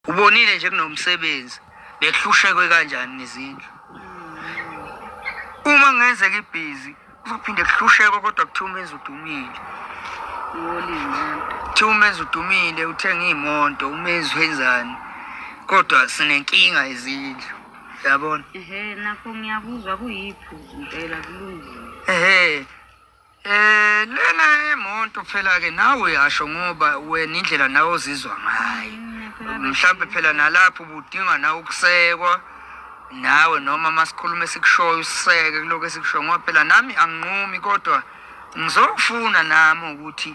Ubonile nje kunomsebenzi bekuhlushekwe kanjani nezindlu. Uma kungenzeka ibhizi kuzophinde kuhlushekwe kodwa kuthiwa umenzi udumile. Kuthiwa umenzi udumile uthenga iy'moto umenzi wenzani kodwa sinenkinga yezindlu yabona. Ehhe nakho ngiyakuzwa kuyiphuzu impela kulungile. Ehhe Eh lena yemonto phela ke nawe uyasho ngoba wena indlela nawe ozizwa ngayo. Mhlambe phela nalapho ubudinga nawe ukusekwa nawe noma masikhuluma esikushoyo usiseke kuloko esikushoyo ngoba phela nami anginqumi kodwa ngizokufuna nami ukuthi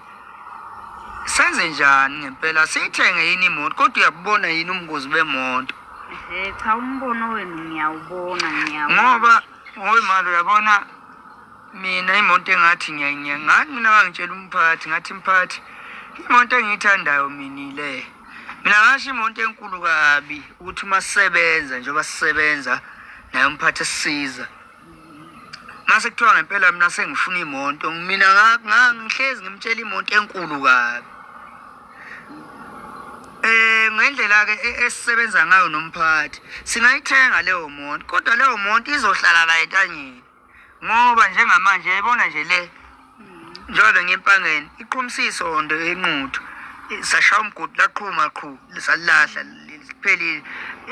senze njani ngempela siyithenge yini imoto kodwa uyabubona yini ubungozi bemoto. Eh cha umbono wenu ngiyawubona ngiyawubona. Ngoba ngoba imali uyabona Mina imoto engathi ngiyayinya ngathi mina wangitshela umphathi ngathi mphathi imoto engiyithandayo mina ile. Mina ngasho imoto enkulu kabi ukuthi uma sisebenza njengoba sisebenza naye umphathi esisiza. Mase kuthiwa ngempela mina sengifuna imoto mina ngihlezi ngimtshela imoto enkulu kabi. Eh ngendlela ke e, esisebenza ngayo nomphathi singayithenga leyo moto kodwa leyo moto izohlala la entanyeni. Ngoba njengamanje yayibona nje le njengoba ngempangeni iqhumisa isondo enquthu sashaya umgodi laqhuma qhu salahla liphelile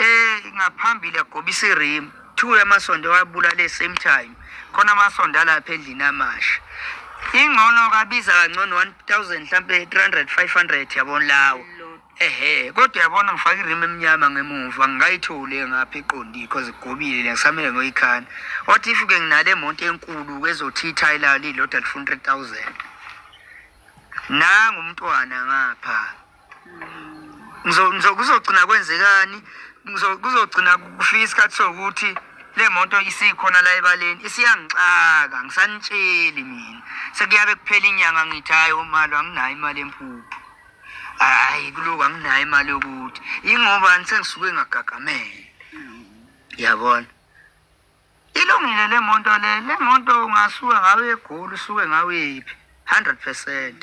eh ngaphambili yagobisa irimu two yamasondo wabulala same time khona amasondo alapha endlini amasha ingcono kabiza kangcono 1000 mhlampe 300 500 yabona lawo Ehhe, kodwa uyabona ngifake irimu emnyama ngemuva ngingayitholi ngapha eqondile cause igobile le ngisamele ngoyikhanda. What if ke nginale monto enkulu ezothi ithayi layo lilodwa lifuna 3000. Nangu umntwana ngapha. Ngizo ngizo kuzogcina kwenzekani? Ngizo kuzogcina kufika isikhathi sokuthi le moto isikhona la ebaleni isiyangixaka ngisanitsheli mina. Sekuyabe kuphela inyanga ngithi hayi umalo anginayo imali empuphu. Hayi kulokhu anginayo imali yokuthi ingobani sengisuke ngagagamela. Yabona. Ilungile le moto le, le moto ungasuka ngayo eGoli usuke ngayo yiphi? 100%.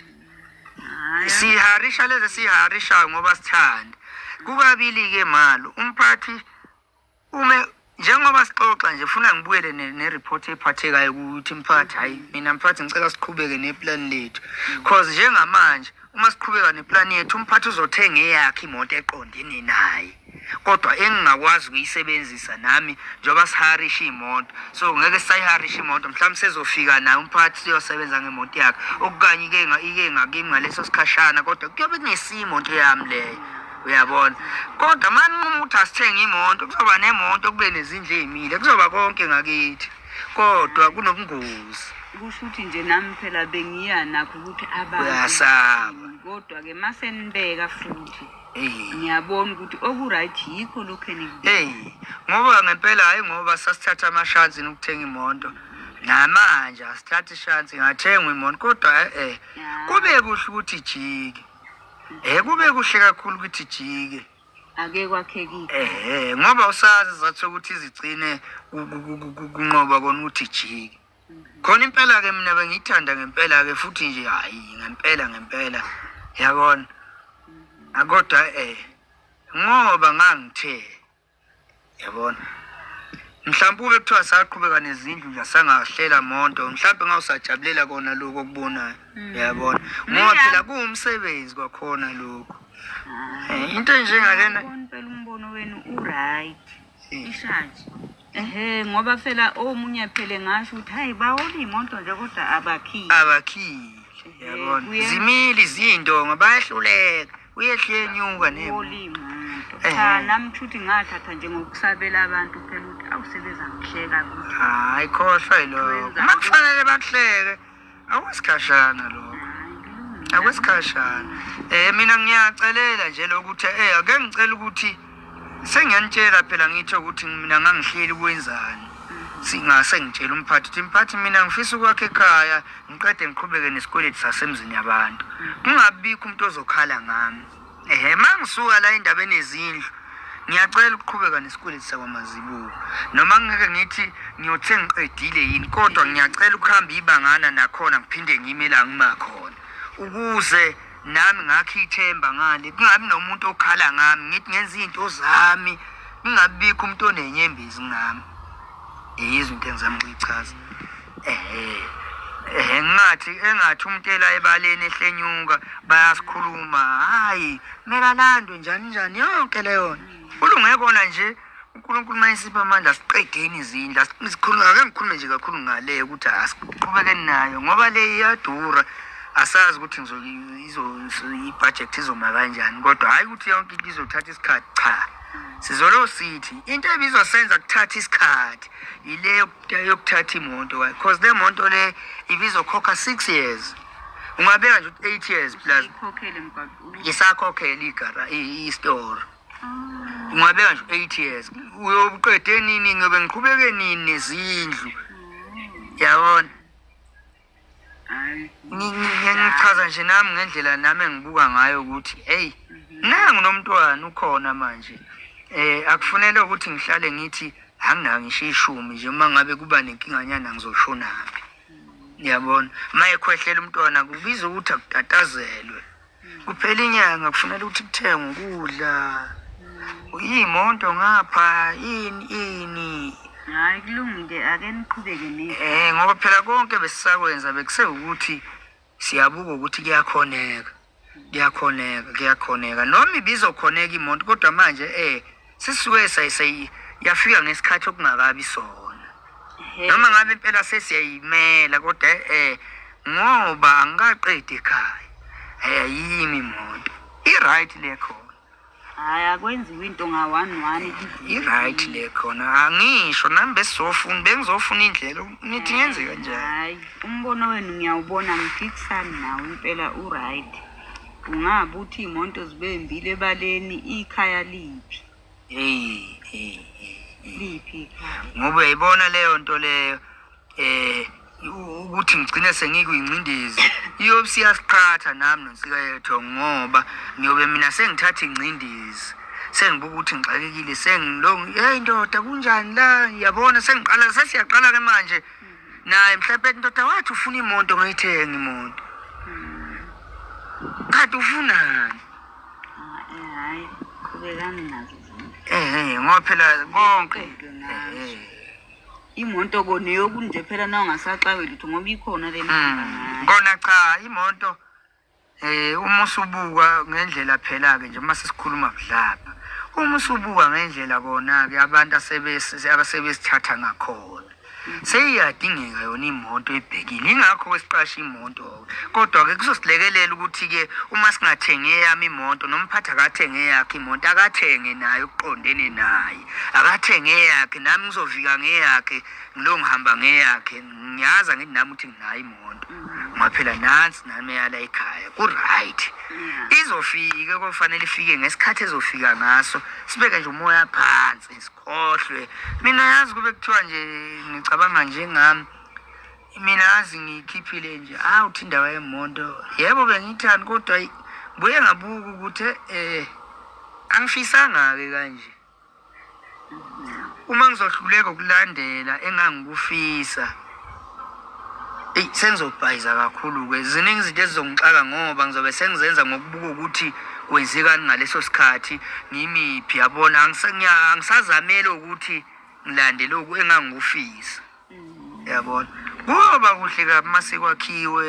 Siharisha lezi siharishayo ngoba sithanda. Kukabili ke malo umphathi Ume njengoba sixoxa nje funa ngibuyele ne-report ephathekayo ukuthi mphathi hayi mina mphathi ngicela siqhubeke neplan lethu cause njengamanje uma siqhubeka neplan yethu umphathi uzothenga eyakhe imoto eqondene naye kodwa engingakwazi ukuyisebenzisa nami njengoba siharisha imoto so ngeke sisayiharisha imoto mhlawumbe sezofika naye umphathi siyosebenza ngemoto yakhe okukanye ike ike ngakimi ngaleso sikhashana kodwa kuyobe kungesiyo imoto yami leyo uyabona kodwa uma ninquma ukuthi asithenge imoto kuzoba nemoto kube nezindlu ey'mile kuzoba konke ngakithi kodwa kunobungozi kusho ukuthi nje nami phela bengiya nakho ukuthi abantu Uyasaba. kodwa-ke uma senibeka futhi Eyi. ngiyabona ukuthi oku-right yikho lokhu enikubeka Eyi, ngoba ngempela hhayi ngoba sasithatha amashansi nokuthenga imoto namanje asithatha ishansi ingathengwa imoto kodwa e-e kube kuhle ukuthi ijike Eh kube kuhle kakhulu ukuthi jike. Ake kwakhekile. Eh ngoba usazi isizathu sokuthi izigcine kunqoba kona ukuthi jike. Khona impela ke mina bengiyithanda ngempela ke futhi nje hayi ngempela ngempela. Yabona. Kodwa eh ngoba ngangithe yabona mhlawumbe kube kuthiwa saqhubeka nezindlu nje sangahlela monto mhlawumbe ngawusajabulela kona lokhu okubonayo yabona ngoba phela kuwumsebenzi kwakhona lokhu eh, into enjengalena impela umbono wenu uright ishaji ehe ngoba phela omunye phela ngasho ukuthi hayi bahola iy'moto nje kodwa abakhile abakhile yabona zimile izindonga bayahluleka Uyehle yenyuka nemo. Imoto. Cha nami kushuthi ngathatha nje ngokusabela abantu phela ukuthi awusebenza ngihleka ukuthi. Hayi khohlwa yilokho. Uma kufanele bakuhleke akwesikhashana lokho. Akwesikhashana. Eh mina ngiyacelela nje lokuthi eh ake ngicela ukuthi Sengiyanitshela phela ngitho ukuthi mina ngangihleli kwenzani. Singase ngitshela umphathi ukuthi mphathi mina ngifisa ukwakha ekhaya ngiqede ngiqhubeke nesikweletu sasemzini yabantu. Kungabikho umuntu ozokhala ngami. Ehhe mangisuka la endabeni yezindlu ngiyacela ukuqhubeka nesikweletu sakwamazibuko. Noma ngeke ngithi ngiyothe ngiqedile yini kodwa ngiyacela ukuhamba ibangana nakhona ngiphinde ngime la ngima khona ukuze Nami ngakho ithemba ngale, kungabi nomuntu okhala ngami, ngithi ngenza izinto zami, kungabikho umuntu onenyembezi ngami. Yizwa into engizama ukuyichaza. Ehhe. Ehhe ngingathi engathi umuntu ela ebaleni ehlenyuka bayasikhuluma, hayi kumele alandwe njani njani yonke leyo nto. Kulunge kona nje uNkulunkulu uma esipha amandla siqedeni izindlu sikhulume ake ngikhulume nje kakhulu ngale ukuthi asiqhubekeni nayo ngoba le iyadura asazi ukuthi ibhajethi izoma kanjani kodwa hhayi ukuthi yonke into izothatha isikhathi cha sizolo sithi into ebizwa senza kuthatha isikhathi yile yokuthatha imoto because le moto le ibizokhokha 6 years ungabeka nje ukuthi 8 years plus Ikhokhele mgwaqo. Isakhokhela igara i-store ungabeka nje 8 years uyobuqede nini ngobe ngiqhubeke nini nezindlu yabona. Hayi. Ngichaza nje nami ngendlela nami engibuka ngayo ukuthi hey nangu nomntwana ukhona manje akufunele ukuthi ngihlale ngithi anginayo ngisho ishumi nje uma ngabe kuba nenkinganyana ngizoshonaphi yabona. Uma ekhwehlela umntwana kubiza ukuthi akutatazelwe kuphela inyanga kufunela ukuthi kuthengwe ukudla iy'moto ngapha ini ini. Hayi kulungile ake niqhubeke ne. Ngoba phela konke besisakwenza bekusewukuthi siyabuka ukuthi kuyakhoneka kuyakhoneka kuyakhoneka noma ibizokhoneka imoto kodwa manje sisuke sayi yafika ngesikhathi okungakabi sona noma ngabe impela sesiyayimela kodwa ngoba angikaqedi ekhaya ayimi imoto i-right le khona. Hayi akwenziwe into nga-one one. I-right le khona angisho nami besizofuna bengizofuna indlela nithi ngenze kanjani. Hayi umbono wenu ngiyawubona ngiphikisani nawe impela u-right. Ungabe uthi iy'moto zibe mbili ebaleni ikhaya liphi? Hey hey hey. Liphi ikhaya? Ngoba uyayibona leyo nto leyo ukuthi ngigcine sengikuyingcindezi iyobe siyasiqhatha nami nonsika yethu ngoba ngiyobe mina sengithatha ingcindezi sengibuka ukuthi ngixakekile sengilo hey ndoda kunjani la yabona sengiqala sesiyaqala ke manje naye mhlawumbe ndoda wathi ufuna imoto ngayithenga imoto kanti ufunani. Hayi qhubekani nazo zonke. Ngoba phela konke Qedwe ngazo. Imoto kona eyokunje phela na ungasaxawe lutho ngoba ikhona le nihamba ngayo. Kona cha imoto uma usubuka ngendlela phela ke nje uma sesikhuluma budlapha uma usubuka ngendlela kona ke abantu abasebesithatha ngakhona seyiyadingeka yona imoto ebhekile ingakho siqasha imoto kodwa ke kuzosilekelela ukuthi ke uma singathengi eyami imoto nomphathi akathenge eyakhe imoto akathenge naye ukuqondene naye akathenge eyakhe nami ngizovika ngeyakhe ngilo ngihamba ngeyakhe ngiyazi angithi nami ukuthi nginayo imoto ngoba phela nansi nami eyala ekhaya ku-right izofika kofanele ifike ngesikhathi ezofika ngaso sibeke nje umoya phansi sikhohlwe. Mina yazi kube kuthiwa nje ngicabanga njengami mina yazi ngiyikhiphile nje awuthi indaba yemoto yebo bengiyithanda kodwa buye ngabuka ukuthi angifisanga-ke kanje uma ngizohluleka ukulandela engangikufisa eyi sengizobhayiza kakhulu-ke ziningi izinto ezizongixaka ngoba ngizobe sengizenza ngokubuka ukuthi kwenzekani ngaleso sikhathi ngimiphi yabona angisazamele ukuthi ngilandele oku engangikufisa yabona. Kuyoba kuhle kabi uma sekwakhiwe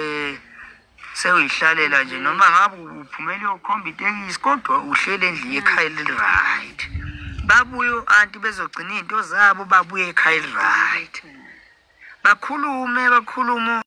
sewuyihlalela nje noma ngabe uphumela uyokhomba itekisi kodwa uhlele endlini ekhaya eli-right babuye o-anti bezogcina iy'nto zabo babuye ekhaya eli-right bakhulume bakhulume.